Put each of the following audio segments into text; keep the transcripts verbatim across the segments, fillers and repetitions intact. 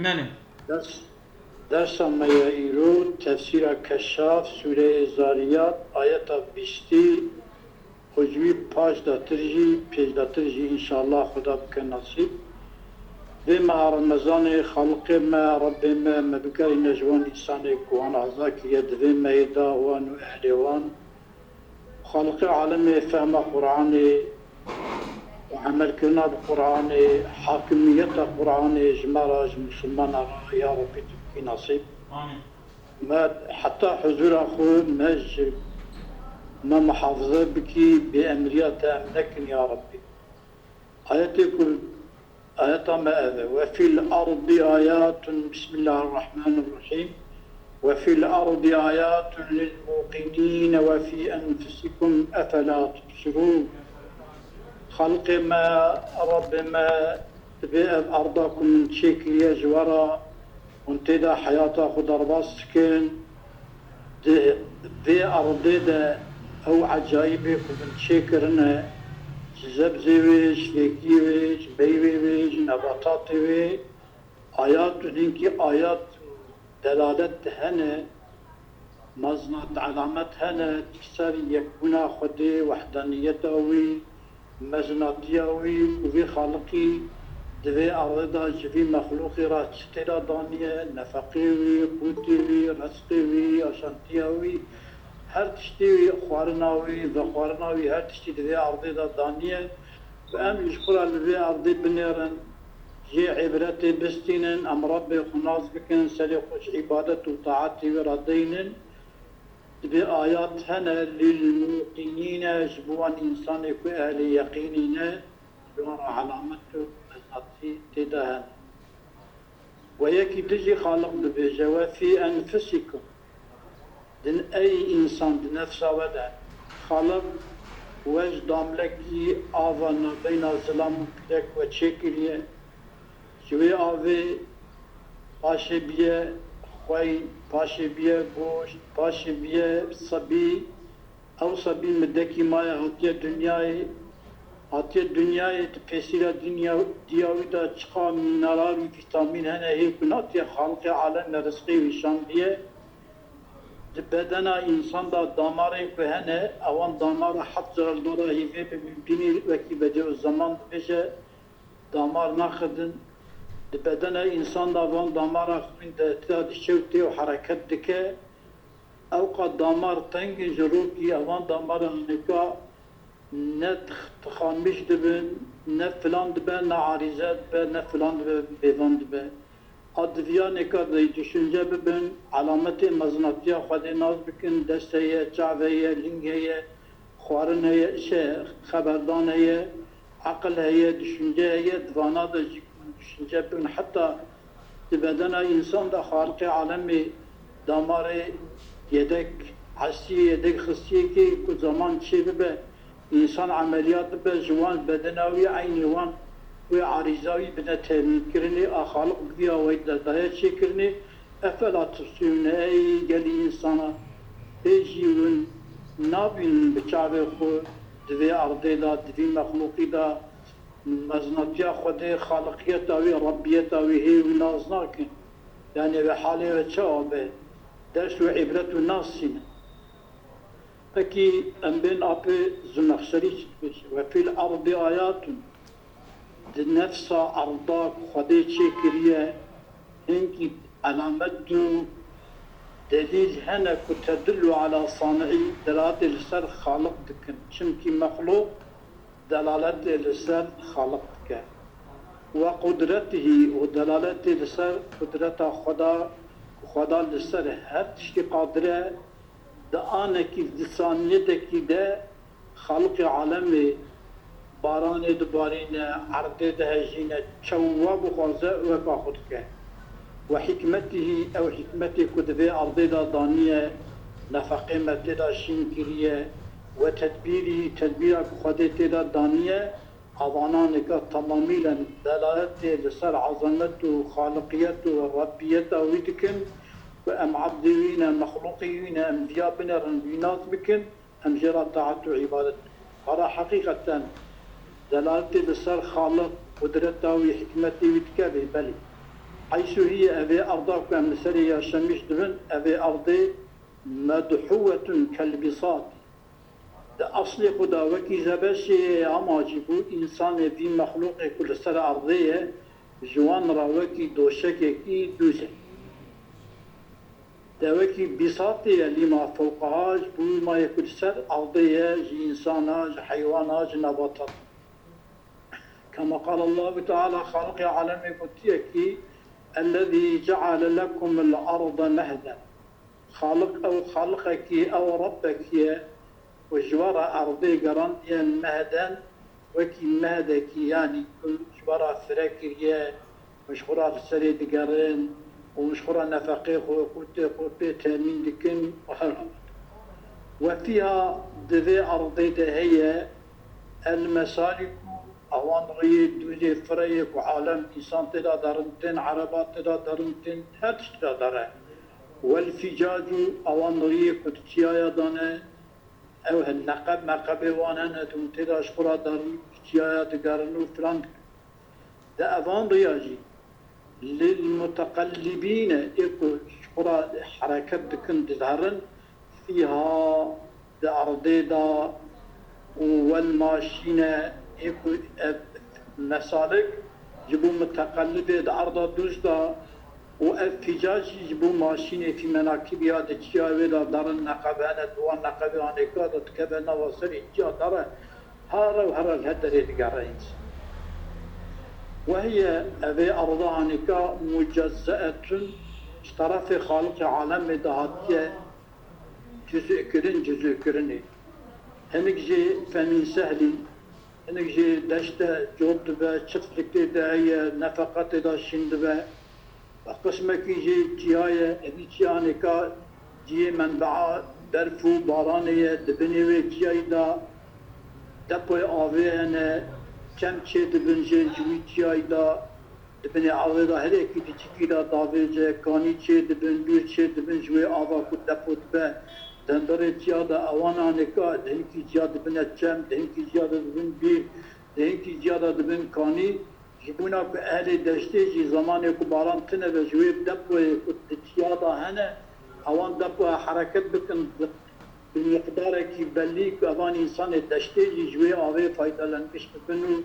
Menê. Ders, dersa me ya îro tefsîra Keşaf, sûreyê Zariyat, ayeta bîstî û ji wî paş de tir jî, pêş de tir jî înşallah Xuda bike nasîb. Vê meha Remezanê Xaliqê me, Rebbê me, me bikerîne ji wan însanê ku wan aza kiriye di vê mehê de wan û ehlê wan. Xaliqê alemê fehma Quranê û emelkirina bi Quranê, hakimiyeta Quranê ji me re, ji misilmana re ya Rebbî tu bikî nasîb. Amîn. Me heta huzura xwe me ji me muhafize bikî, bê emriya te em nekin ya Rebbî. Ayetê ku, ayeta me ev e. Ve fil ardi ayatun, Bismillahirrahmanirrahîm. Ve fil ardi ayatun lil muqinîne ve fî enfusikum efela tubsirûn. Xelqê me, Rebbê me, divê ev arda ku min çêkiriye ji we re, hûn tê de heyata xwe derbas dikin. Di vê erdê de ew ecayîbê ku min çêkirine, ji zebzê wê, ji fêkiyê wê, ji meyvê wê, ji nebatatê wê, ayat û hinkî ayat û delalet hene, mezinat, elamet hene, ser yekbûna Xwedê, wehdaniyeta wî, mezinatiya wî û vî Xaliqî di vê erdê de ji vî mexlûqî re çi tê de daniye, nefeqê wî, qûtê wî, rizqê wî, aşantiya wî, her tiştê wî, xwarina wî, vexwarina wî, her tiştî di vê erdê de daniye. Bi em ji xwe re li vê erdê binêrin, jê îbretê bistînin, em Rebbê xwe nas bikin, serê xwe ji îbadet û taetê wî re deynin. Divê ayat hene lil muqînîne, ji bo wan însanê ku ehlê yeqînî ne, ji wan re elamet û mezinatî tê de hene. We yekî din jî Xaliq dibêje, we fî enfusikum, din ey însan di nefsa we de, Xaliq we ji damlekî ava navbeyna zilam û pîrek we çêkiriye. Ji wê avê paşê biye xweyn, paşê biye goşt, paşê biye sebî. Ew sebî midekî maye hatiye dinyayê. Hatiye dinyayê di pêsîra dinya, diya wî de çiqa mîneral û vîtamîn hene hê ku natiye Xaliqê alem me rizqê wî şandiye. Di bedena însan de damarên ku hene, ewan damara heft caran dora hîvê bi mîmdînî wekî Bedî û Zeman dibêje, damar naxidin. Di bedena însan de van damara xwîn de tê de diçe û tê û hereket dike. Ewqas damar teng in ji rokî, evan damara hinika ne tix-, tixamîş dibin, ne filan dibe, ne arîze dibe, ne filan dibe, bêvan dibe. A diviyanê ka de düşünce bibin, alametê mezinatiya Xwedê nas bikin, dest heye, çav heye, ling heye, xwarin heye, şey, xeberdan heye, aqil heye, düşünce heye, di vana de jî ku düşünce bikin, heta di bedena însan de Xaliqê alemê damarê yedek, hestiyê yedek xistiyê kê ku zaman çê bibe, însan emeliyat bibe, ji wan bedena wî eynî wan wê arîza wî bine temînkirinê, a Xaliq bi vî awayî de daye çêkirinê. Efela tubsirûn, ey gelî însana, hê jî hûn nabînin bi çavê xwe di vê erdê de, di vî mexlûqî de, mezinatiya Xwedê, xaliqiyeta wî, Rebbiyeta wî hê wî nas nakin. Yanî wê halê wê çawa be? Ders û îbret û nas çi ne? Pekî em bên apê Zumexşerî çi dibêje? Ve fîl erdî ayatun. Di nefsa erda ku Xwedê çêkiriye, hinkî elamet û delîl hene ku tedillu ala sani'î, delaletê li ser Xaliq dikin. Çimkî mexlûq delaletê li ser Xaliq dike. Ve qudretihî û delaletê li ser qudreta Xweda, ku Xweda li ser her tiştî qadir e, di anekî, di saniyetekî de Xaliqê alemê baranê dibarîne, erdê dihejîne, çawa bixwaze weka xwe dike. Ve hikmetihî, ew hikmetê ku di vê erdê de daniye, nefeqê me tê de şîn kiriye, ve tedbîrî, tedbîra ku Xwedê tê de daniye, evananeka temamîlen delaletê li ser ezamet û xaliqiyet û Rebbiyeta wî dikin ku em ebdê wî ne, mexlûqê wî ne, em viya binêrin, wî nas bikin, em jê re taet û îbadet bikin. Hara heqîqeten delaletê li ser Xaliq, qudreta wî, hikmetê wî dike vê, belê. Heysu hiye, evê erda ku em li serê yaşemîş dibin, evê erdê medhuwetun kel bisat. Di eslê xwe de wekî zebeşê ye, ama jî bo însanê vî mexlûqê ku li ser erdê ye, ji wan re wekî doşekekî dûz e. De wekî bîsatê ye, lîma fewqeha, ji bo mayê ku li ser erdê ye, ji însana, ji heywana, ji nebatata. Kema qal Allahu Teala, Xaliqê alemê gotiye kî, "Ellezî ceale lekumul arde mehden." Xaliq ew Xaliqekî, ew Rebbekî ye ku ji we re erdê gerandiye mehden, wekî mehdekî, yanî ku ji we re fire kiriye, û ji xwe re li serê digerin û ji xwe re nefeqê xwe, qûtê xwe pê temîn dikin û her. Ve fîha, di vê erdê de heye, el mesaliku, awan riyê dûzê fireyê ku alem însan tê de derin, tên ereba tê de derin, tên her tişt tê de dere. Wel ficacu, awan riyê ku di çiyaya de ne, ew hin neqeb meqebê wan hene, di hûn tê de ji xwe re derin, ji çiyaya digerin û filan dikin. Di evan riya jî, lil muteqellibîne, ê ku ji xwe re hereket dikin, diherin, fîha, di erdê de, û wel maşîne, ê ku ev mesalik ji bo muteqellibê di erda dûz de, û ev fîca jî ji bo maşînê fî menakib ya di çiya wê de derin, neqebe hene, di wan neqebê anêka de dikeve nava serê çiya dere, here û here li her derê digere însan. Ve hiye, evê erda anêka, mucezzeetun, ji terefê Xaliqê alemê de hatiye cuzû kirin, cuzû kirinê. Hinek jê femîn sehlî, hinek jê deşt e, cot dibe, çiftlik tê de heye, nefeqa tê de şîn dibe. Ve qismekî jê çiya ye, evî çiya nêka cihê menbea berf û baranê ye, di binê wê çiyayî de depoyê avê hene, çem çê dibin jê ji wî çiyayî de. Di binê avê de her yekî di çikî de davêje, kanî çê dibin, bîr çê dibin ji wê ava ku depo dibe. Denderê çiya de ewana nêka, di hinkî ciya dibine çem, di hinkî ciya de dibin bîr, di hinkî ciya de dibin kanî. Ji bona ku ehlê deştê jî zemanê ku baran tune be ji wê depoyê ku di çiya de hene, ewan depoya hereket bikin, bi, bi miqdarekî belî ku evan însanê deştê jî ji wê avê faydelenmiş bibin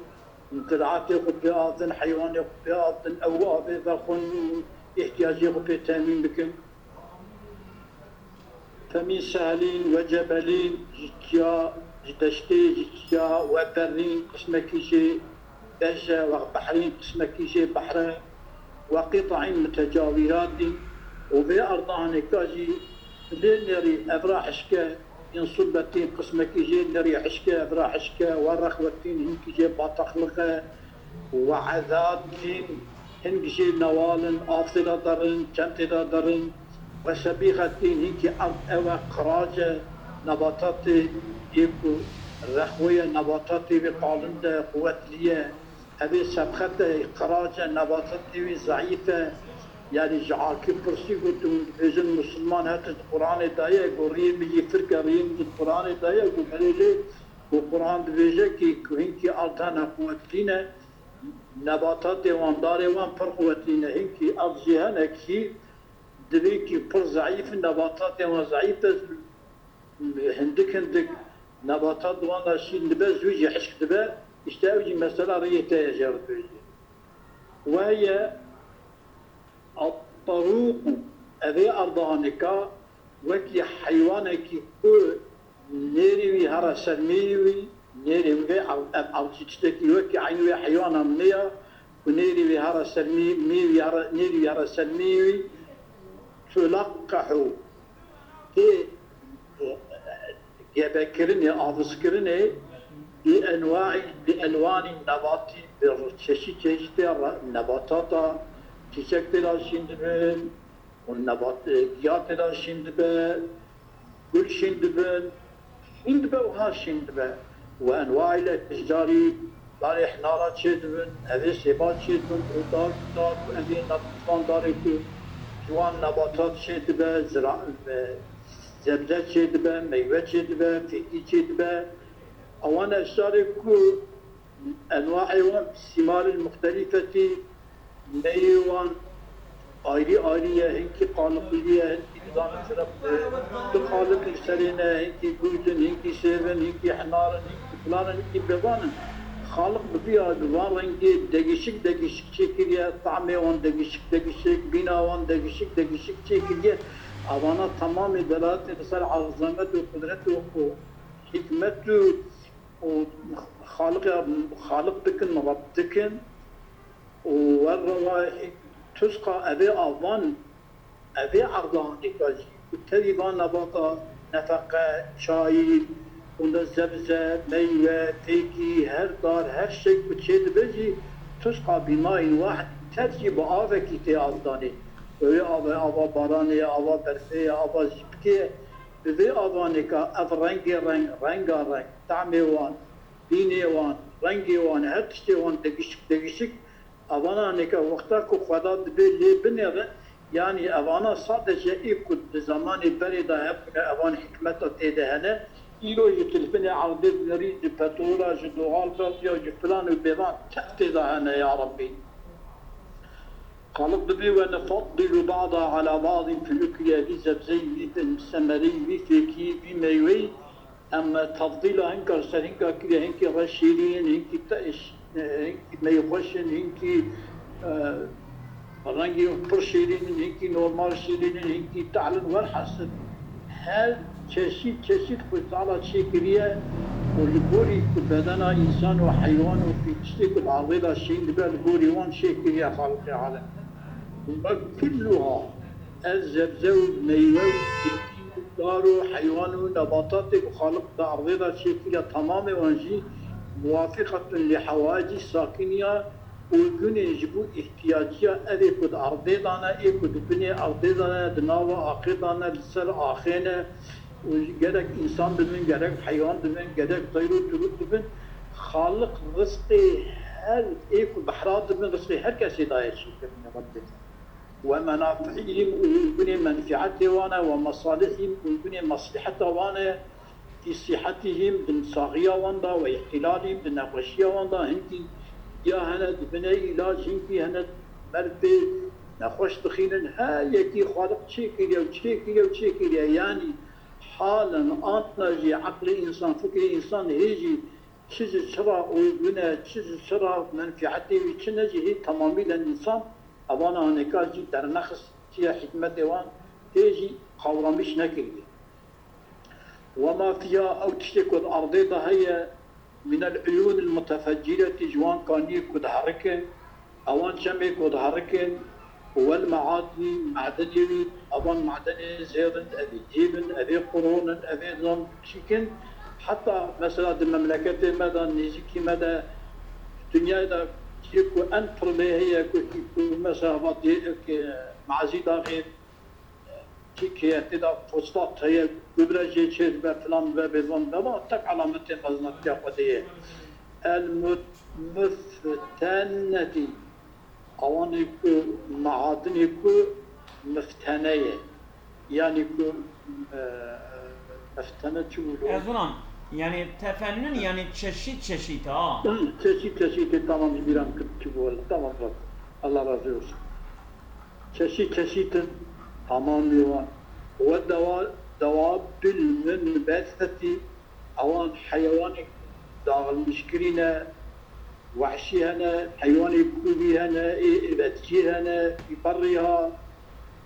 û ziraetê xwe pê avdin, heywanê xwe pê avdin, ew avê vexwin û îhtiyacê xwe pê temîn bikin. Femîn sehlîn ve cebelîn, ji çiya, ji deştê, ji çiya, ve berrîn, qismekî jê bej e, ve behrîn, qismekî jê behr e, ve qîtaîn mutecawîratîn, û vê erda hanêka jî lê nêrî evra hişk e, yên subetîn, qismekî jê nêrî hişk e, evra hişk e, ve rexwetîn, hinkî jê batexliq e, ve ezatîn, hinkî jê newal in, av tê de derin, çem tê de derin, ve sebîxetîn, hinkî erd ew e, qirac e, nebatatê yê ku rexwe ye, nebatatê wê qalind e, quwetlî ye, evê sebxet e, qirac e, nebatatê wê zeîf e. Yanî ji Akî Pirsî gotin, dibêjin, Musulman her tişt di Quranê de ye, ku riyê min jî firk e, riyê min jî di Quranê de ye, ku belê lê, ku Quran dibêje kî, ku hinkî erd hene quwetlî ne, nebatatê wan, darê wan pir quwetlî ne, hinkî erd jî hene kî, divê kî pir zeîf in, nebatatê wan zeîf e, hindik hindik nebatat di wan de şîn dibe, zû jî hişk dibe, îşte ew jî mesela riyê te ye jê re dibêje. Ve ye At-tarûqu, evê erda hanêka, wekî heywanekî ku nêrî wî here ser mîyê wî, nêrê wî vê ev, ev avcî tiştekî wekî eynî wê heywana min ya, ku nêrî wî here ser mî-, mîyê wî here, nêrî wî here ser mîyê wî, tulaqqihu, tê gebekirinê, avizkirinê, bi enwaî, bi elwanî nebatî, bi çeşî çeşîtê re-, nebatata, çîçek tê de şîn dibin û nebat, e, giya tê de şîn dibe, gul şîn dibin, şîn dibe û ha şîn dibe. Û enwaîl eşcarî, darê hinara çê dibin, evê sêba çê dibin, û dar, dar û evê nebatvan darê ku ji wan nebatat çê dibe, zira-, e, zebze çê dibe, meywe çê dibe, fêkî çê dibe. Ewan eşcarê ku enwaê wan, sîmarên muxtelîfetî, meyê wan, ayrî ayrî ye, hinkî qaliqlî ye, hinkî dizane çira, du qaliq li serê ne, hinkî gund in, hinkî sêv in, hinkî hinar in, hinkî filan in, hinkî bevan in. Xaliq bi vî, bi van rengê degişik degişik çêkiriye, tamê wan degişik degişik, bîna wan degişik degişik çêkiriye. Avana tamamê delatê li ser ezamet û qudret û, û hikmet û, û Xaliq ya, Xaliq dikin, Reb dikin. Û wer rewa hik-, tuzqa evê avan, evê erdanêka jî, ku tevî van nebata, nefeqe, çayî, û de zebze, meywe, têkî, her dar, her şey ku çêdibe jî, tuzqa bîmayîn wahid, tev jî bi avekî tê avdanê. Wê ava, ava baranê ye, ava berfê ye, ava zîpikê ye. Bi vê avanêka ev rengê reng, renga reng, tamê wan, bînê wan, rengê wan, her tiştê wan degişik degişik. Avana nêka wexta ku Xweda dibê lê binêre, yanî evana sadece ê ku di zamanê berê de hebûne, evan hikmeta tê de hene, îro ji tilfinê erdê dinêrî, ji petrola, ji doğal gaz ya ji filan û bêvan tev tê de hene ya Rebbî. Xaliq dibê we nefaddilu ba'da ala ba'din fil ukli, vî zebzeyî, vî semereyî, vî fêkî, vî meyweyî, em tefdîla hinka ser hinka kiriye, hinkî reş şîrîn in, hinkî te-, ş-, hinkî meyxweş in, hinkî, e, rengî pir şîrîn in, hinkî normal şîrîn in, hinkî tehl in, welhasil her çeşît çeşît Xwedê Teala çêkiriye û li gorî ku bedena însan û heywan û tiştê ku di erdê de şîn dibe, li gorî wan çêkiriye Xaliqê alem. Ve kulluha, ez zebze û meywe û kêkî û dar û heywan û nebatatê ku Xaliq di erdê de çêkiriye, tamamê wan jî muwafiqetun li hewacî sakiniya, uygunê ji bo îhtiyaciya evê ku di erdê de ne, ê ku di binê erdê de ne, di nava axê de ne, li ser axê ne, û gerek însan bibin, gerek heywan bibin, gerek teyr û turût bibin, Xaliq rizqê her ê ku behra dibin, rizqê her kesê daye çêkirinê, Rebbê. Ve menafihîm, û gunê menfietê wan e, ve mesalihîm, û gunê masliheta wan e, fî sihetihîm, di saxiya wan de, ve ihtilalîm, di nexweşiya wan de, hinkî ya hene dibine îlac, hinkî hene merpê nexweş dixînin, her yekî Xaliq çêkiriye û çêkiriye û çêkiriye. Yanî halen ana jî eqlê însan, fikrê însan hê jî çi ji çira uygune, çi ji çira menfietê wî çi ne jî hê temamîlen însan evana hineka jî dernexistiye, hikmetê wan hê jî qawramîş nekiriye. Wema fiha, ew tiştê ku di erdê de heye, minel uyûnil mutefeccireti, ji wan kaniyê ku diherike, ewan çemê ku diherikin, wel meadnî, medenê wî, evan medenê zêr in, evê cêv in, evê qurûn in, evê zam çîk in. Heta mesela di memleketê me de, nêzîkî me de, dinyayê de cihê ku en pir lê heye, ku, ku mesela va dê, mazî daxê, Tirkiye tê de fosfat heye, gübre jê çêdibe, filan dibe, bêvan dibe, ama tek alametê mezinatiya Xwedê ye. El mut-, muftenetî, awanê ku meadinê ku miftene ye. Yanî ku, e, miftene çi bû? Ez wan, yani tefennun, yani çeşit çeşit ha. Hı, çeşit çeşit, tamam, ji bîra min çi bû, tamam, rast. Allah razı olsun. Çeşît çeşît in, tamamî wan. We dewa-, dewabil munbethetî, ewan heyewanê daxilmişkirî ne, wehşî hene, heywanê kûvî hene, ê, ê vetkî hene, ê berriha,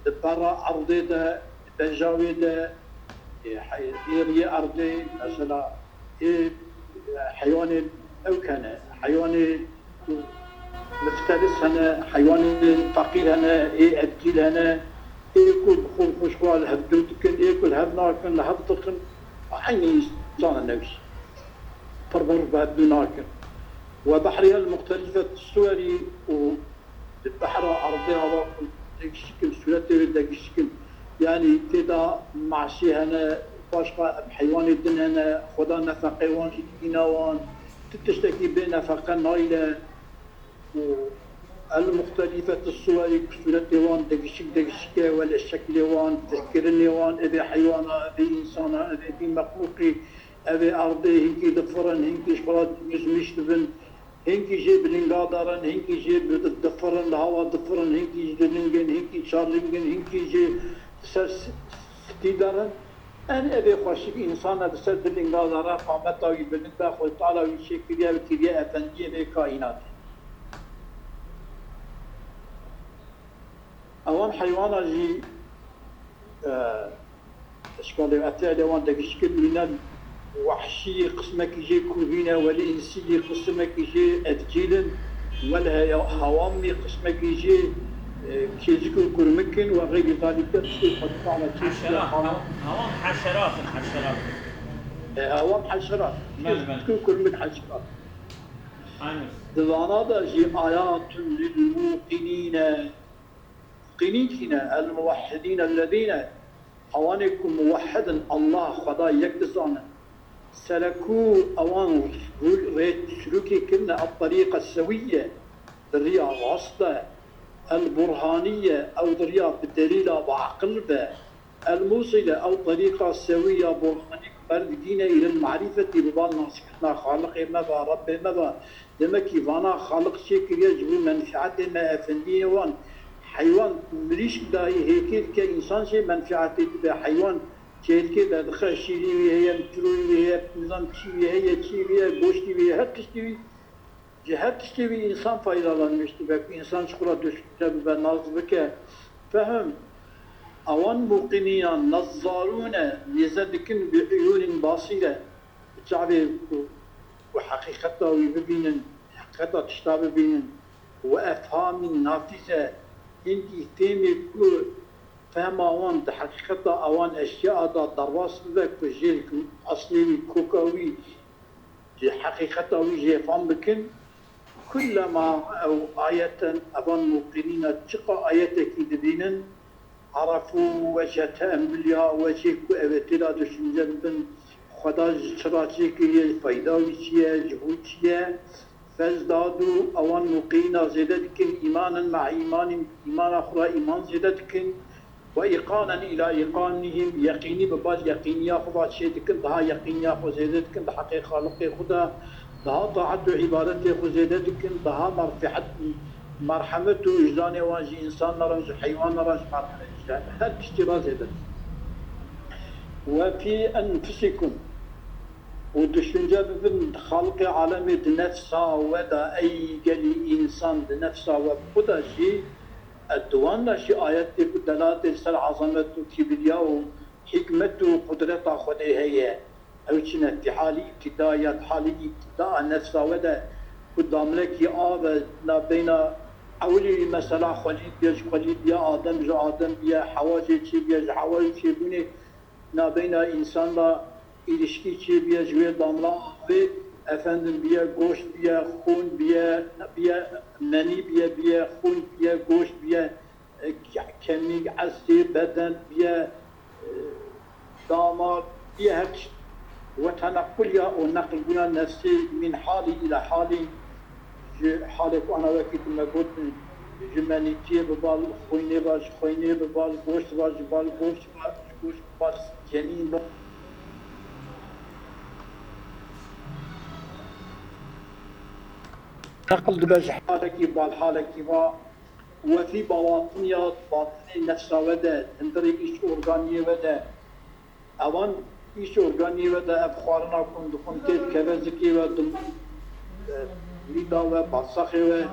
di berra erdê de, di bejavê de, ê, hey-, ê riyê erdê, mesela, ê, heywanê ewk hene, heywanê miftelis hene, heywanê feqîr hene, ê evcîl hene, ê ku bi xwe xweşxwa li hev dû dikin, ê ku li hev nakin, li hev dikin, eynî însan in ew jî. Pir bi hev dû nakin. Ve behrî el muxtelîfet suwerî û di behra erdê ava ku degişik in, sûretê wê degişik in. Yanî tê de meşî hene, paşqa heywanê din hene, xweda nefeqê wan jî dikîne wan. Tu tiştekî bê nefeqe nayîle. Û el muxtelîfet suwerî, sûretê wan degişik degişik e, wele şeklê wan, têkirinê wan, evê heywana, evê însana, evê vî mexlûqî, evê erdê, hinkî difirin, hinkî ji xwe re dimîş dibin, hinkî jê bi linga derin, hinkî jê bi, difirin, li hava difirin, hinkî ji dilingin, hinkî şarlîngin, hinkî jî ser s-, stî derin. En evê xweşik însan e, li ser dilinga de re qameta wî bilind be, Xwedê Teala wî çêkiriye, wî kiriye efendiyê vê kaînatê. Ewan heywana jî, e, eşkalê eflê wan de gişkê bîne, wehşî qismekî jê kûvî ne, welî însî jê qismekî jê evcîl in, wel heya-, hewamî qismekî jê, e, kêzik û kurmik in we xeyrî zalîke tiştê Xwedê Teala çê Heşerat, hewa-, hewam heşerat in, heşerat. E, hewam heşerat. Belê, belê. Kêzik û kurmik heşerat. Aynen. Di vana de jî ayatun lil muqinîne. Muqînîn kî ne? El muwehhidîn ellezîne, ewanê ku muwehhid in, Allah, Xweda yek dizanin. Selekû, ewan rû-, rê sirûkê kirine, et-terîqe sewîye, di riya rast de, el burhanîye, ew di riya bi delîla, bi aqil be, el musîle, ew terîqa sewî ya burhanî ku ber digîne îlel marîfetî, bi bal naskirina Xaliqê me ve, Rebbê me ve, Demek ki vana Xaliq çêkiriye ji bo menfeetê me, efendiyê wan. Heywan mirîşk dayî hêkê dike, însan jê menfeetê dibe. Heywan çêlkê derdixe, şîrî wî heye, çiroyî wî heye, nizam çî wî heye, çî wî heye, goştî wî heye, her tiştî wî, ji her tiştî wî însan faydalanmiş dibe ku însan ji xwe re duşunce bibe, naz bike. Fehim, ewan muqînînan, nezzarûne, nêze dikin bi uyûnîn basîre. Bi çavê ku, ku heqîqeta wî bibînin, heqîqeta tişta bibînin, we efhamîn nafîze, hindî fêmê ku fehma wan di heqîqeta ewan eşya da derbas bibe, ku jê ku eslê wî, koka wî, ji heqîqeta wî jê fam bikin, kullema ew ayeten, evan muqînîna çiqa ayetekî dibînin, Arefû wece te'embil ya, wecê ku ew ê têda düşünce bibin, Xweda ji çi ra çêkiriye, feyda wî çi ye, ji bo çi ye, fezdadû, ewan muqîna zêde dikin, îmanen me'a îmanîn, îmana xwe ra îman zêde dikin, we îqanen îla îqanîhîm, yeqînî bi bal yeqîniya xwe va çê dikin, daha yeqîniya xwe zêde dikin di heqê Xaliqê xwe de, daha taet û îbadetê xwe zêde dikin, daha merfehet, merhemet û wijdanê wan ji însanlar in, ji heywanlar in, ji merhemet, ji her tiştî re zêde dikin. Ve fî enfusikum, û düşünce bibin di xalqê alemê, di nefsa we de, ey gelî însan, di nefsa we bi xwe de jî, e, di wan de jî ayetê ku delatê li ser ezamet û kibriya û hikmet û qudreta Xwedê heye. Ew çi ne? Fî halî îbtîda ya, di halî îbtîda a nefsa we de ku damlekî av e, nabeyna ewilî mesela xwelî diye, ji xwelî diye Adem, ji Adem diye Hewa jê çêbiye, ji Hewa jê çêbûnê nabeyna însan de îlişkî çêbiye, ji wê damla avê, efendim, biye goşt, biye xûn, biye, biye menî, biye, biye xûn, biye goşt, biye, e, ke-, kemîk, esê, beden, biye, e, damar, biye her tişt. Ve tenequl ya û neqilbûna nefsê min halî îla halî, ji halê ku ana wekî ku me got, ji menîtiyê bi bal xwînê ve, ji xwînê bi bal goşt ve, ji bal goşt ve, ji goşt bi bal cenîn ve. Neqil dibe ji halekî bal halekî ve. Wefî bawatiniya batinê nefsa we de, hundirê îç organiyê we de. Ewan îç organiyê we de ev xwarina ku hûn dixwin tê dikeve zikê we, di, e, mîda we, barsexê we,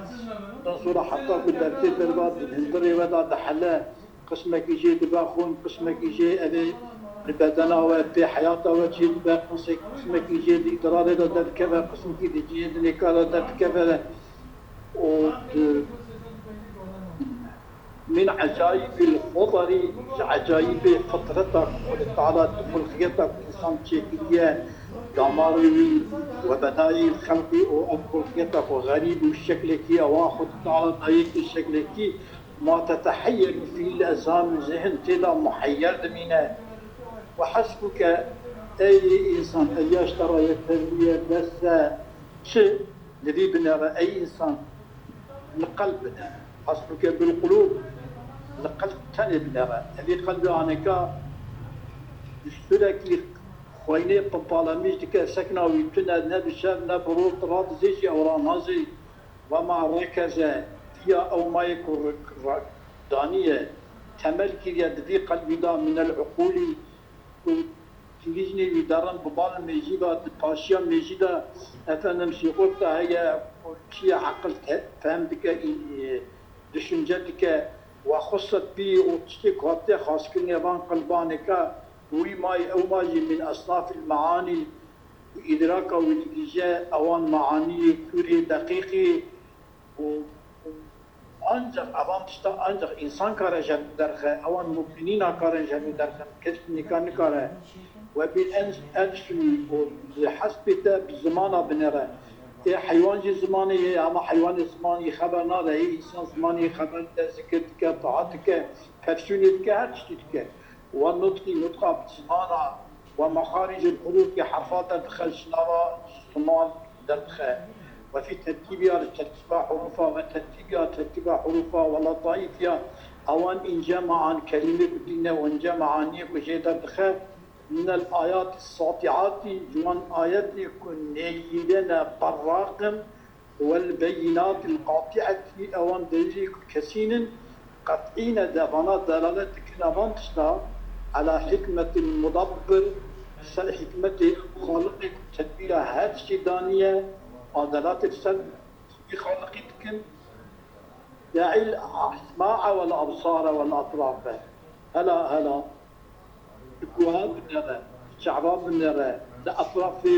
ondan sonra heta ku dertê derva di hundirê we de dihele, qismekî jê dibe xûn, qismekî jê evê li bedena we pê heyata we çê dibe, qisek-, qismekî jê di îdrarê de derdikeve, qismekî di cihê dinêka de derdikeve. û di min ecayîbil xudari, ji ecayîbê fitreta ku Xwedê Teala di xulqiyeta ku însan çêkiriye, damarê wî we bedayî xelqî û ev xulqiyeta ku xerîb û şeklekî ewa Xwedê Teala dayê kî şeklekî ma teteheyyeru fîhîl ezhan û zihn tê de muheyyer dimîne. Ve hesbuke, ey însan, ev yaş te ra yeterlî ye, bes e, çi? Li vî binêre ey însan, li qelb binêre. Hasbuke bil qulûb, li qelb tenê binêre. Evî qelbê aneka sürekli xweynê pimpalemîş dike, sekna wî tune, ne bi şev ne bi roj, radizê jî ew ranazê. Ve ma rekeze, tiya ew mayê ku ra-, ra-, daniye, temel kiriye di vî qelbî de minel uqûlî û civînê wî derin bi bal mêjî de, di paşiya mêjî de, efendim, sîqof de heye, çiye eqil te-, fehm dike, î-, e, düşünce dike, we xuset bî û tiştê ku hatiye xaskirinê van qilbanê ke wî mayî ew ma jî min esnafil meanî û îdraka wî digihîje ewan meaniyê kûrê deqîqî û, û ancak evan tişta ancak însan kare ji hev derxe, ewan mumkînî nakarin ji hev derxin, kes nîka nikare. We bî en, en şûnî û li hespê te bi zimana binêre. Ê heywan jî zimanê ye, ama heywanê zimanî xeber nade, ê însan zimanî xeber de zikir dike, taat dike, pevçûnê dike, her tiştî dike. Ve nutqî, nutqa bi zimana, ve mexaricil hurûfî, herfa derdixe, ji nava ziman derdixe. Ve fî terkîbiya li terkîba hurûfa, ve terkîbiya terkîba hurûfa, ve letaîfiya, ewan înce maan, kelîmê ku tîne û înce maaniyê ku jê derdixe, minel ayatî satiatî, ji wan ayetê ku nêyîrene berraqin, Wel beyînatil qatîetî, ewan delîlê ku kesîn in, qet'î ne, de vana delalet dikin evan tişta, ela hikmetil mudabbir, ser hikmetê Xaliqê ku tedbîra her tiştî daniye, a delalet ser hikmetê Xaliqî dikin. De'il esma'a wel absara wel atrafe. Hela, hela. Di guha binêre, di çava binêre, di etrafê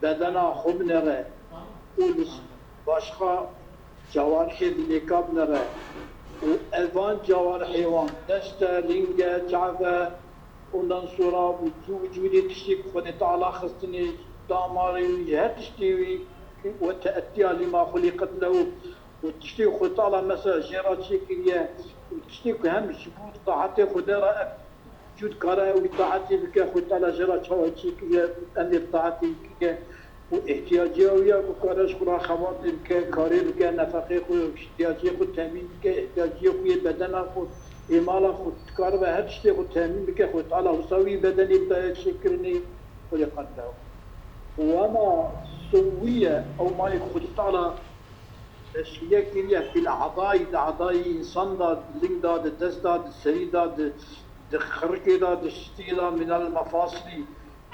bedena xwe binêre û li başqa cawarihê dinêka binêre û evan cawarihê wan dest e, ling e, çav e, ondan sonra vücû-, vücûdê tiştê ku Xwedê Teala xistinê, damarê wî, her tiştê wî, we te'ettiya lima xuliqet lehu, û tiştê Xwedê Teala mesela jê re çêkiriye û tiştê ku hem ji bo taetê Xwedê re ev vücûd kare wî taetê bike, Xwedê Teala jê re çawa çêkiriye, em ê bi taetê wî bike û ihtiyaciya wî ya ku kare ji xwe re xebatê bike, karê bike, nefeqê xwe, ihtiyaciyê xwe temîn bike, ihtiyaciyê xwe yê bedena xwe, ê mala xwe, dikaribe her tiştê xwe temîn bike, Xwedê Teala wisa wî bedenê bidaye çêkirinê, xuliqet lehu. Wema sewwiye, ew mayê ku Xwedê Teala Teşbîhe kiriye fîl e'dayî, di edayê însan de, di ling de, di dest de, di serî de, di, di xirikê de, di şitiyê de, minel mefasilî,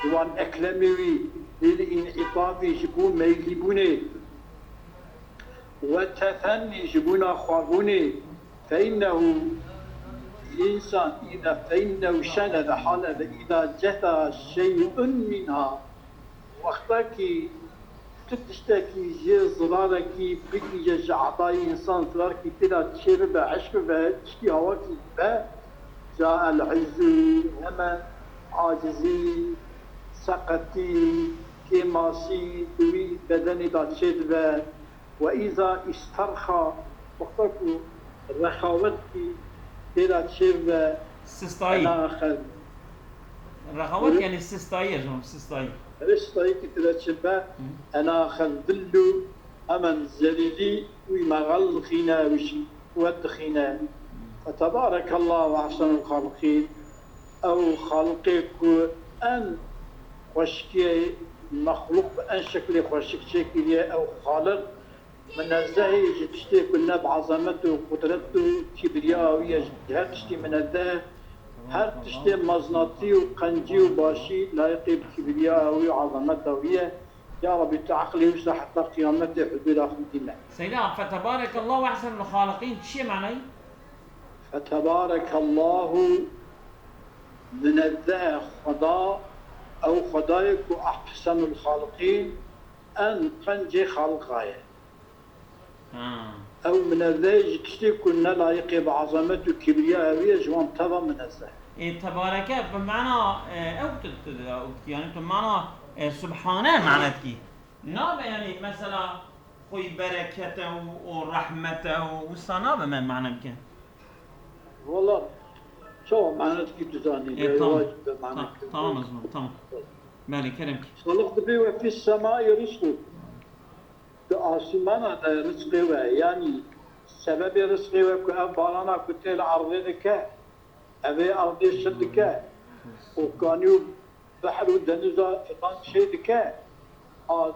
di wan eklemê wî, lil în'îtafî, ji bo meylîbûnê, we tefennî, ji bo naxwebûnê, fe înnehu, însan, îda fe înnehu şene ve hale ve îda cefa şey'un minha, wextekî tu tiştekî jê zirarekî bigihîje ji edayê însan, zirarekî tê de çêbibe, eşq bibe, tiştî awakî be, cael izzu, hemen acizî, seqetî, kêmasî di wî bedenê de çêdibe. Ve îza îsterxa, wexta ku rexawet kî tê de çêbibe, Sistayî. Ena xel. Rexawet Hı? yanî sistayî ye, jom, sistayî. Ristayî ki tire çi be, Hı. ena xel dillu, hemen zelîlî wî mexel dixîne, wî şîwet dixîne. Fetebarekallahu ve ehsenul xaliqîn. Ew Xaliqê ku en xweşikiyê mexluq bi en şeklê xweşik çêkiriye, ew Xaliq Minezzehê ji tiştê ku ne bi ezamet û qudret û kibriya wî ye, ji her tiştî minezzeh e. Her tiştê meznatî û qencî û başî layiqê bi kibriya wî û ezameta wî ye. Ya Rebî, tu eqlê wisa heta qiyametê huzûra xwe dîne. Seyda, fetebarekallahu ve ehsenul xaliqîn çi ye manayî? Fetebarekallahu, minezzeh e Xweda, ew Xwedayê ku ehsenul xaliqîn, en qencê xaliqa ye. Ha. Ew minezzeh e ji tiştê ku ne layiqê bi ezamet û kibriya wî ye, ji wan teva minezzeh e. Ê, tebareke bi mana, e, ew tu, tu, ew tu, yani tu mana, e, subhane mana dikî. Nabe yani mesela xwî berekete û, û rehmete û wisa nabe me mana bike. Wala çawa mana dikî tu zanî, E, tamam. Wacib be mana Ta-, dikî. Tamam o zaman, tamam. Belê, kerem ki. Xaliq dibê we fî semaî rizqu. Di asîmana de rizqê we, yanî sebebê rizqê we ku ev barana ku tê li erdê dike, ev ê erdê şit dike, û kanî û behr û deniza filan çê dike, a,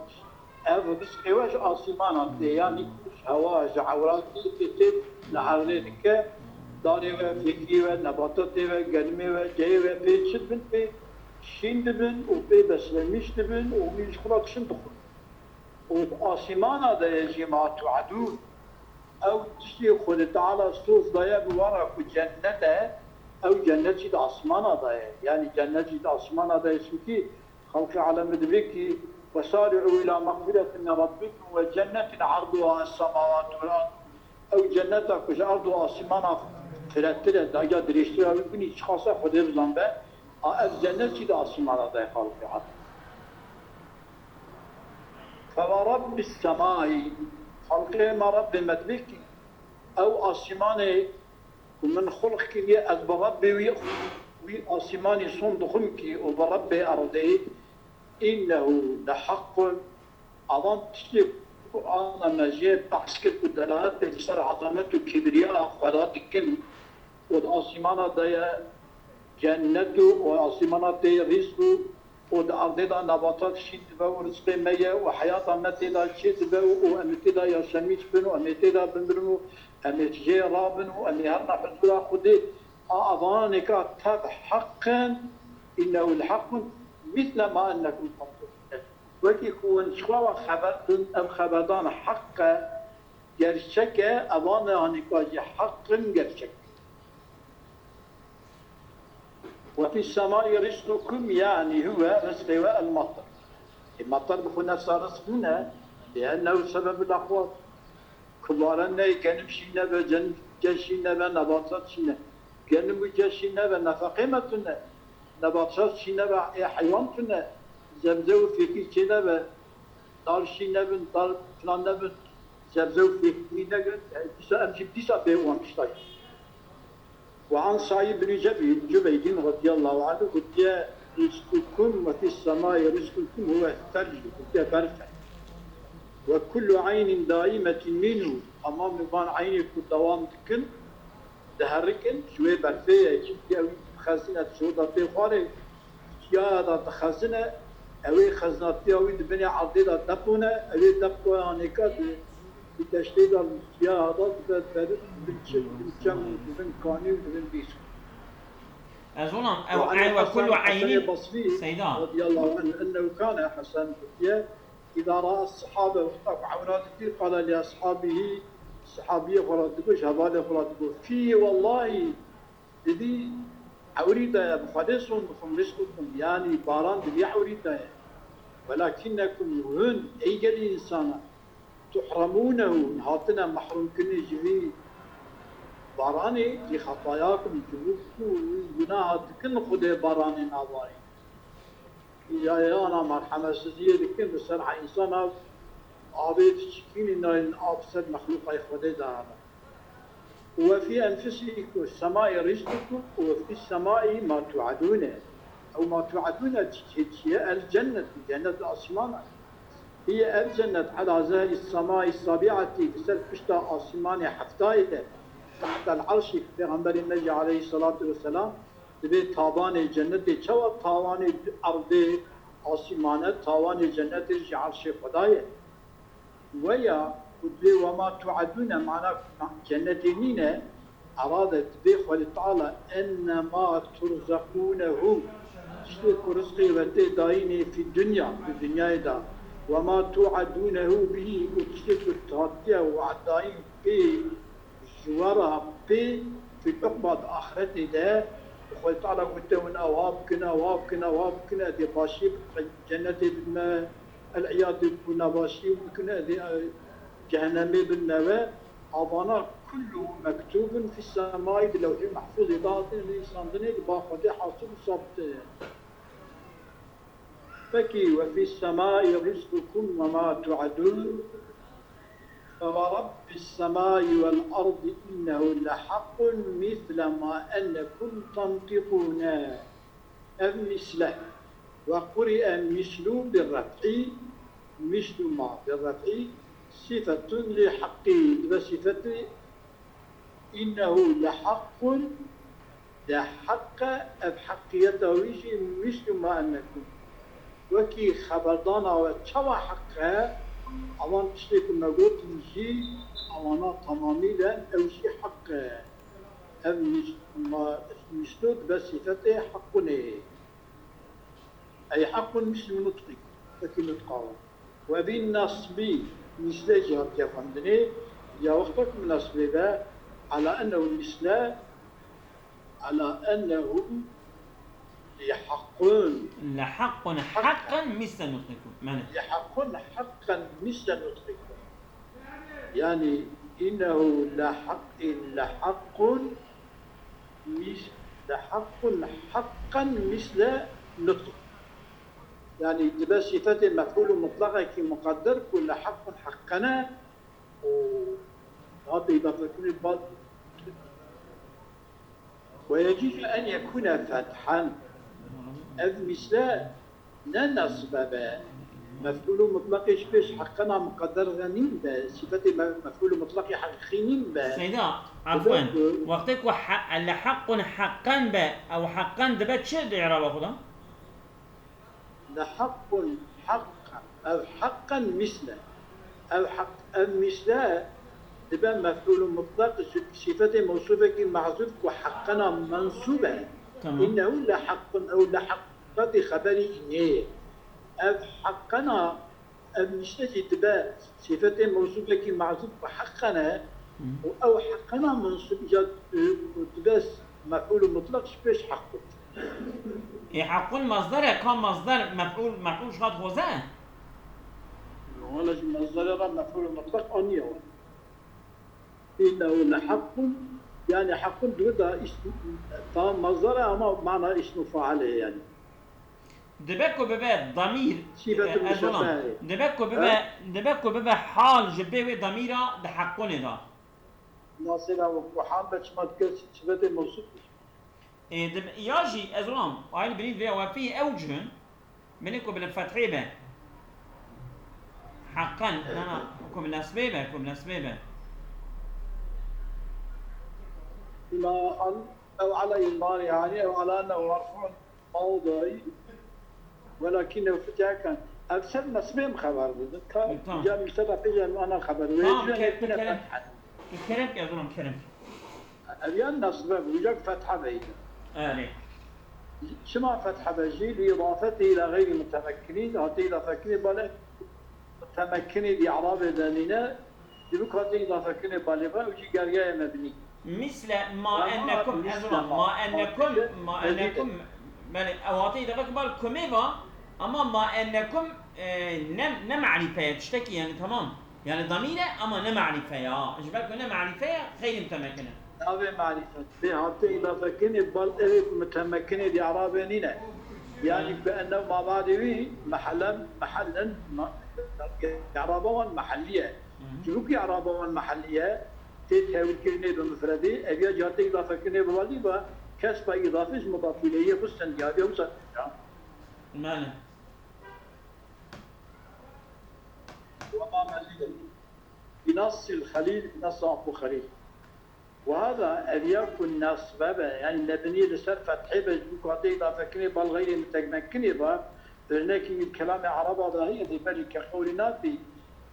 ev rizqê we ji asîmana tê, yanî ji hewa, ji ewratê tê, tê li erdê dike. Darê we, fêkî we, nebatatê we, genimê we, ceyê we pê çi dibin, pê şîn dibin û pê beslenmiş dibin û hûn jî xwe re dişin dixwin. Û di asîmana de ye jî ma tu'edûn. Ew tiştê Xwedê Teala soz daye bi wan re ku cennet e, ew cennet jî di asîmana de ye. Yanî cennet jî di asîmana de ye. Çimkî Xelqê alemê dibê kî, "Wesari'û îlâ mexfiretin min rabbikum we cennetin arduha es-semawatu vel ard." Ew cenneta ku ji erd û asîmana firettir e, dagiya dirêjtir e, wî binî çiqas e Xwedê bizan be, a ev cennet jî di asîmana de ye, xelqê alemê. Fe we rabbis semai, xelqê me Rebbê me dibê kî, ew asîmanê ku min xulq kiriye, ez bi Rebbê wî, wî asîmanî son dixwim kî û bi Rebbê erdê, innehu leheqqun, avan tiştê Qur'ana me jê behs kir ku delaletê li ser ezamet û kibriya Xweda dikin û di asîmana de ye cennet û, û asîmana tê rîzq û û di erdê de nebatat şîn dibe û rizqê me ye û heyata me tê de çê dibe û, û em ê tê de yaşemîş bin û em ê tê de bimirin û em ê jê rabin û em ê herine huzûra Xwedê. A evananê ka tev heq in, innehu lehequn, misle ma ennekum tentiqun. Wekî ku hûn ji xwe ve xeber din, ev xeberdan heq e, gerçek e, evananê ka jî heq in, gerçek in. Ve fis semai rizqukum, yanî huve rizqê we el matar. Ê matar bi xwe nefsa rizq nîne, ê ennehu sebebul aqwat. Ku baran neyê, genim şîn nebe, cen-, ce şîn nebe, nebatat şîn ne. Genim û ce şîn nebe, nefeqê me tune. Nebatat şîn nebe, ê heywan tune. Zebze û fêkî çê nebe. Dar şîn nebin, dar filan nebin, sebze û fêkî nebin, e, dîsa em jî dîsa bê wan tişta ye. Ve an Saîd bin Cebî-, Cubeydîn radiyallahu anhu gotiye, "Rizqukum ve fis semai rizqukum huve thelc", gotiye berf e. "Ve kullu eynin daimetin minhu", tamamê van eynê ku dewam dikin, diherikin, ji wê berfê ye, çimkî ew dixezine, ji wê berfê xwarê, çiyaya da dixezine, ew ê xezinatiya wî di binê erdê de depone, ew ê depoyanê ka di, di deştê de çiyaya da dibe ber, di bin çi-, di bin çem û di bin kanî û di bin bîsk. Ez olam, ew Ve anil ey ve Hasan, kullu Hasanê eynin Basrî Seyda. Radiyallahu anh, ennehu kane, Hasan gotiye, Îza ra'a sahabe, wexta ku ewra didî, qala li ashabihî, sahabiyê xwe re digot, ji hevalê xwe re digot, fî wellahî, didî, ewrî daye, bi Xwedê son dixwim, rizqukum, yanî baran di vî ewrî daye. Welakinnekum, hûn, ey gelî însanan, tuhremûnehu, hatine mehrûmkirinê ji vî baranê, bi xetayakum, ji bo ku gunaha dikin Xwedê baranê nabarîne. Îca yana merhemetsiziyê dikin li ser insana, avê diçikînin, nayên av ser mexlûqay Xwedê de hene. Ve fî enfusikum, semai rizqukum ve fî semai ma tu'edûne. Ew ma tu'edûne çi, çi, çi ye? El cennet, cennet asmana. Hiye ev cennet ela zehri semai sabi'ati, li ser pişta asîmanê heftayê de, tehtel erşî, Pêxemberê me jî aleyhisselatu vesselam, Dibê tavanê cennetê çawa tawanê erdê asîmane, tawanê cennetê ji erşê Xwedayê. Weya ku dibê wema tu'edûne, mana cennetê nîne, erade dibê Xwedê Teala ennema turzeqûnehu, tiştê ku rizqê we tê dayînê fî dunya, di dinyayê de, wema tu'edûnehu bihî, û tiştê ku hatiye we'dayîn pê ji we re pê fîl uqba di axretê de, Xwedê Teala gote, hûn ewa bikin, ewa bikin, ewa bikin, ez ê başî bi cennetê bidime, el-îyad ku nebaşî bikin, ez ê, e, cehennemê bidime we. Avana kulluhu mektûbun fî semai, di lewhê mehfûzê de hatine nivîsandinê, li ba Xwedê hasib û sabit e. Pekî, ve fîs semai rizqukum ve ma tu'edûn. Fe ve rabbis semai vel ardi innehu lehaqqun misle ma ennekum tentikûne. Ev misle. Ve quri'e mislu bir ref'i, mislu ma bir ref'i, sifetun li haqqî. Dibe sifetî Înnehu lehaqqun, de heq e, ev heqiyeta wî jî, mislu ma ennekum. Wekî xeberdana we çawa heq e, evan tiştê ku me gotin jî, ewana temamî de ew jî heq e. Ev mîs-, ma-, mîslo dibe sîfetê heqûnê. Ey heqûn mîslu nutqî, wekî nutqa wan. Û evî nasbî mîsle jî hatiye xwendinê, ya wexta ku nasbê be, ala ennehu mîsle, ala ennehu leheqûn. Leheqûn heqen mîsle nutqikum. Mane. Leheqûn heqen mîsle nutqikum. Yani, innehu leheq-, leheqûn mîs-, leheqûn heqen mîsle nutqikum. Yani, dibe sîfetê mef'ûl û mutlaqekî muqedder ku leheqûn heqene û hate îdafe kirin bal. Ve yecûzu en yekûne fethen. Ev mîsle ne nesbe be. Mef'ûl û mutlaqê ji pêş heqena muqedder re nîn be. Sîfetê me-, mef'ûl û mutlaqê heqîqî nîn be. Seyda, afwen, wextê ku he-, leheqûn heqen be, ew heqen dibe çi di îraba xwe de? Leheqûn heqen. Ev heqen mîsle. Ev heq, ev mîsle dibe mef'ûl û mutlaq ji sîfetê mewsûfekî mehzûf ku heqena mensûb e. Tamam. Înnehu leheqûn, ew leheq sîfetê xeberî înê ye. Ev heqena, ev mîsle jî dibe sîfetê mewsûfekî mehzûf ku heqene Hı. û ew heqena mensûb îca, û dibe mef'ûl û mutlaq ji pêş heqûn. Ê heqûn masdar e, ka masdar mef'ûl, mef'ûl ji xwe dixwaze? Wala ji masdarê re mef'ûl mutlaq aniye wan. Înnehu leheqûn, yani heqûn dibe da îsm-, tamam masdar e ama mana îsmî fail e yani. Dibe ku bibe damîr, Sîfetul e, ez olam. Muşebbehe. Dibe ku bibe, Ha? Dibe ku bibe hal ji bê wê damîra di heqûnê de. Nasê ra wekû hal be çima dike sîfetê mewsûf be. Ê, dim-, ya jî ez olam, aynî binî vê wefî ew cihun, binê ku bi fethê be. Heqen, nana, ku bi nesbê be, ku bi nesbê be. Bima an, ew ala îmbarî, yani ew ala ne warfun mawdayî, welakin ew fityakan. Ev ser nesbê mi xeber didin. Ka Tamam. Ca mîsera pêja ana xeber. Wê Tamam, cihun ke-, yekûne kerem. Fethen. Kerem ke, ez olam, kerem. Ev yan nasbe bû, cak fetha beyî. Erê. Çima fetha be jî? Li îdafetê îla xeyrî mutemekkinî, hate îdafekinê bale mutemekkinê di îrabê de nîne, di bi hate îdafekinê balê be û jî gergeye mebnî. Misle ma Ama ennekum, misle ez olam, ma ma ennekum, ennekum, ma mezîde. Ennekum, belê, ew hate îdafe bal kumê va, ama ma ennekum, e, ne, ne marîfe ye, tiştekî yani tamam. Yani damîr e ama ne marîfe ya. Ji ber ku ne marîfe ye, xeyrî mutemekin e. Navê marîfet. Bê hate îdafekinê bal ev mutemekinê di arabê nîne. Yani Hı. Bi ennev mabadê wî mehelen, mehelen, ma-, îraba wan mehellî ye. Hı hı. Çimkî îraba wan mehellî ye, tê tewilkirinê bi mufredê, ev ya cihate îdafekirinê bi balî ve kesba îdafê ji mudaf îleyê xwe stendiya, ev ya wisa ya. Mane. Wema melî. Bi nassil xelîl, bi nassi Apo Xelîl. Û hada ev ya ku nasbe be, yani mebnî li ser fethê be, ji bo ku hate îdafekirinê bal xeyrê mutemekinê be, örnekî wî kelamê ereba de heye, dê berî ke qewlê nabî,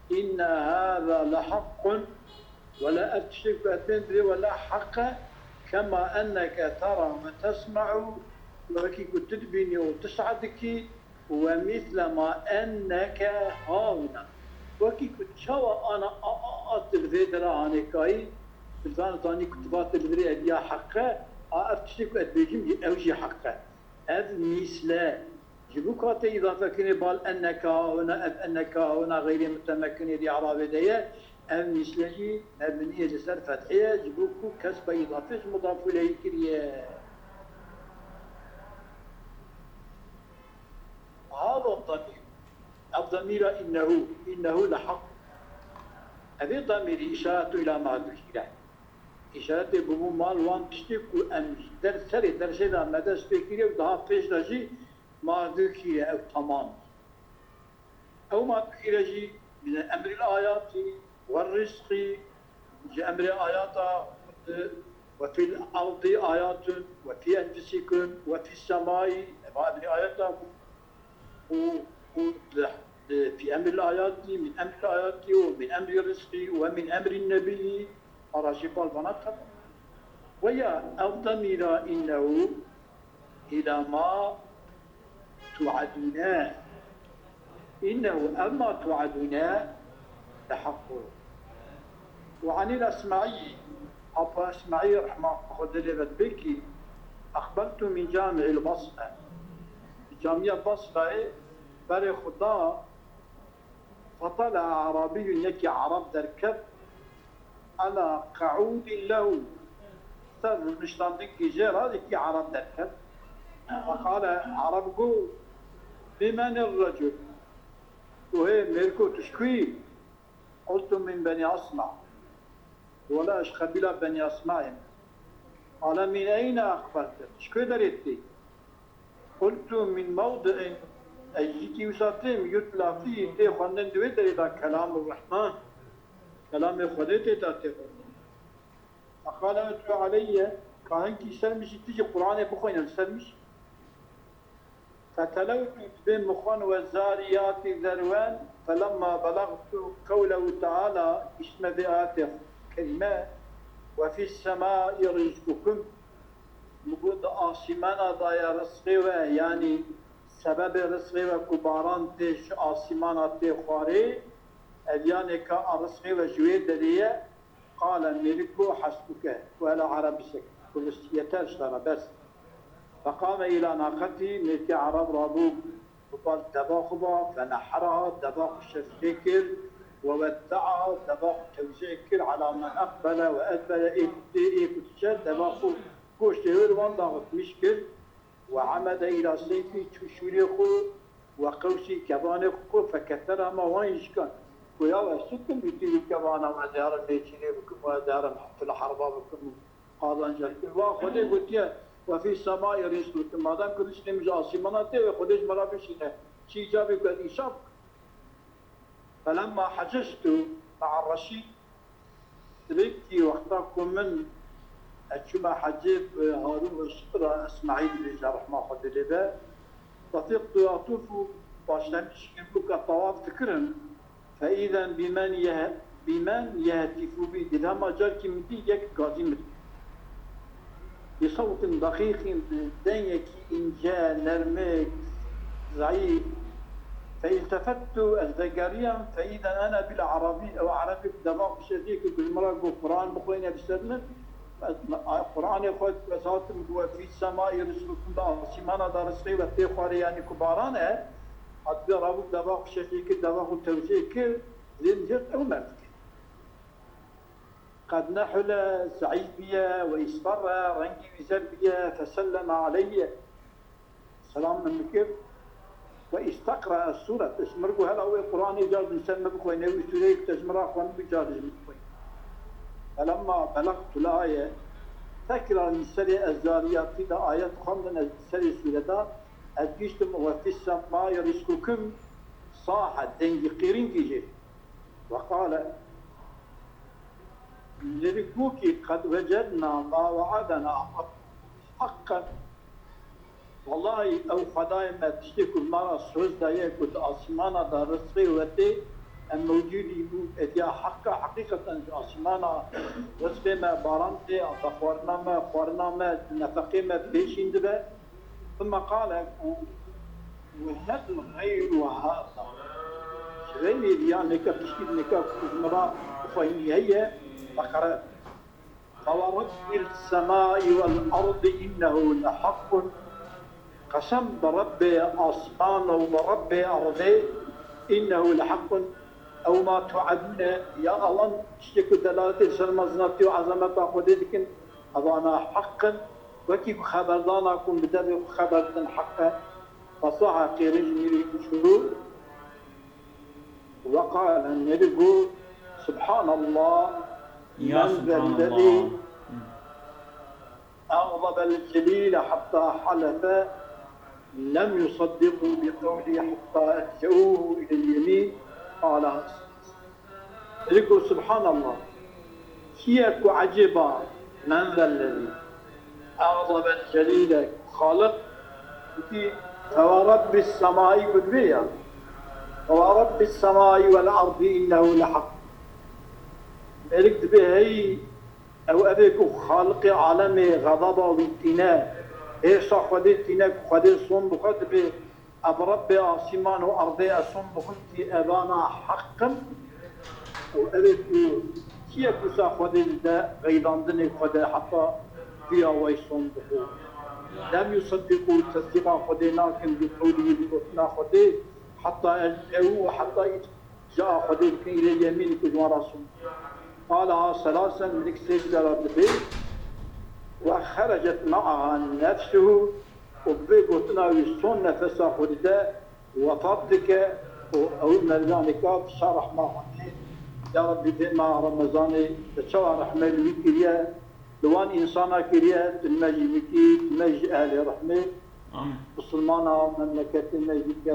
Inne hada leheqqun, wela ev tiştê ku ez bên divê wela heq e, kema enneke tera ve tesme'u, wekî ku tu dibînî û tu seh dikî, Ve mîsle ma enneke hahuna. Wekî ku çawa ana a, a, a tu li vê dera anê kayî, tu zan-, zanî ku tu va tu li virê ev ya heq e, a ev tiştê ku ez dibêjim jî ew jî heq e. Ev mîsle, ji bo ku hate îdafekirinê bal enneke hahuna, ev enneke hahuna xeyrê mutemekinê di erabê de ye, ev mîsle jî mebnî ye li ser fethê ye, ji bo ku kesba îdafê ji mudaf ileyhî kiriye. Hada damîr. Ev damîra innehu, innehu leheq. Evê damîrî îşaretu îla ma dukîre. Îşaretê bûbû mal wan tiştê ku em ji der serê dersê de me dest pê kiriye û daha pêş de jî ma dukîre ew tamam. Ew ma dukîre jî min emril ayatî ve rizqî, ji emrê ayata, e, ve fil ardî ayatun ve fî enfusikum ve fîs semai, eva emrê ayata û, û, e, fî emril ayatî, min emril ayatî û min emrî rizqî ve min emrî nebîyî, ara jî bal vana tevî. Weya ew demîra, innehu ila ma tu'edûne. Innehu, ev ma tu'edûne leheq e. Û anî Esmaî, Abu Esmaî rehma Xwedê lê be dibêkî, eqbeltu min camî Basre. Camiya Basrayê berê xwe da, fetel'a Arabiyyun, yekî Arab derket, ala qe'ûdin lehu, ser rûniştandikî jê re yekî Arab derket. Feqale, Arab got, bimenir recul? Got, hê mêrko, tu ji ku yî? Qultu, min Benî Asma. Wela, ez ji qebîla Benî Asmayê me. Qale, min eyne eqbelte? Ji ku derê tê? Qultu, min mewdi'in, ez jî kî wisa têm, yutla fîhî, tê xwendin di wê derê de Kelamur Rehman, Kelamê Xwedê tê de tê xwendin. Feqale, utlu aleyye, ka hinkî ser min jî, tu jî Qur'anê bixwîne li ser min jî. Fetelewtu, dibê min xwend, we zariyatî zerwen, felemma belextu qewlehu teala, gihiştime vê ayetê kerîme, we fîs semai rizqukum, min got, di asîmana de ye rizqê we, yanî sebebê rizqê we ku baran tê ji asîmana tê xwarê, ev yanê ka a rizqê we ji wê derê ye, Qale, mêrik got, hasbuke, û hela Arab bisek, got, yeter ji te re, bes. Feqame îla naqetî, mêrkê Arab rabû bi bal deva xwe ve, feneheraha, deva xwe şeş lê kir, we wedde'aha, deva xwe tewzî kir, ala men eqbele we edbere, ê ku tê, ê ku diçe, deva xwe goştê wê li wan daxist, mîş kir. Ve amede îla seyfî, çû şûrê xwe, ve qewsî, kevanê xwe, feketera, ma wan jî şikan. Got, ya we, ez çi bikim, îtî wî kevana, ez ê herim nêçîrê bikim, ez ê herim fil herba bikim, qazanca bikim. Va Xwedê gotiye, we fî semai rizqukum, madem ku rizqê min ji asîmana tê, wê Xwedê ji me re bişîne. Çi îcabê ku ez îşa bikim? Felemma hecectu me'a Reşîd, dibêkî wexta ku min, ez çûme hecê bi Harûn Reşîd re, Esmaîl dibêje, rehma Xwedê lê be, tefiqtu atûfû, başlamiş kirbû ke tawaf dikirim, feîzen bîmen yeh-, bîmen yehtifu bî, di dema carkî min dî yek gazî min dikir. Bi sewtin deqîqîn, bi dengekî înce, nermik, zeîf. Feîltefettu, ez vegeriyam, feîzen ene bil Arabî, ew Erebî ku deva xwe şeş lê kir, ku ji min re got, Quran bixwîne bi ser min. Ez, Quranê xwe, ez hatim, got, fî semai rizqukum, di asîmana de rizqê we tê xwarê, yanî ku baran e. Hatiye rabû deva xwe şeş lê kir, deva xwe tewzê kir, lê min hêrt ew merdikê. Qed nehule, zeîf biye, ve îsferre, rengî wî zer biye, feselleme aleyye, selam min dikir, ve îsteqre'e sûret, ji min re got, hela wê Quranê car din ser me bixwîne, wî sûreyê ku te ji min re xwendibû car din ji min bixwîne. Felemma belextul aye, tekrar li serê Ez-Zariyatî de ayet xwendin, ez li serê sûre de, ez gihîştim, ve fîs semai rizqukum, sahe, dengî qîringî jê. Ve qale, Lêrî gokî, qed wecedna ma we'edena Rabbuna heqqen. Wellahî ew Xwedayê me tiştê ku me re soz daye ku di asîmana de rizqê we tê, em mewcûd î bû, êdiya heq e, heqîqeten ji asîmana rizqê me baran tê, vexwarina me, xwarina me, nefeqê me pêşîn dibe. Thumma qale, û, û hel xeyru hada. Ji vê mêriya neke piştî neke ku ji min re xweyî heye, Beqere. Fewerabbi semai vel ardi innehu lehaqqun. Qesem bi Rebbê asmana û bi Rebbê erdê, innehu lehaqqun. Ew ma tu'edûne, ya ewan tiştê ku delaletê li ser mezinatî û ezemeta Xwedê dikin, evana heq in. Wekî ku xeberdana ku bi devê xwe xeber didin heq e, fesaha qêrîn ji mêrê çû. Ve qale, mêrê got, Subhanallah, Ya men Subhanallah. Zellezî أغضب الجليل حتى حلف لم يصدقوا بقوله حتى ألجأوه إلى اليمين. قال Digo, Subhanallah. Kî ye ku ecêba, men zellezî exzebel celîle, Xaliq gotî, Fewa Rebbis semai, ku dibê ya, Fewa Rebbis semai vel erdî innehu leheq. Mêrik dibê hey Ew evê ku Xaliqê alemê xezeba wî tîne, hêrsa Xwedê tîne ku Xwedê son bi xwe dibe, ev Rebbê asîman û erdê ez son bixwim tî evana heq in. Ew evê ku çi ye ku sa Xwedê dide xeylandinê Xwedê heta duya wey son bixwe. Lem yuseddiqû, tesdîqa Xwedê nakin bi qewlî, bi gotina Xwedê, heta el ew û heta ît Ji a Xwedê dikin îlê yemînî ku ji wan re sûn. Qalaha selasen, minik sê cara dibê, we xerecet me'aha nefsuhu, û bi vê gotina wî son nefesa xwe dide, wefat dike, û ew merganê ka dişa rehma Xwedê. Ya Rebbî, vê meha Remezanê te çawa rehme li wî kiriye, li wan însana kiriye, tu me jî wî kî, tu me jî ehlê rehmê. Amin. Misilmana memleketê me jî ke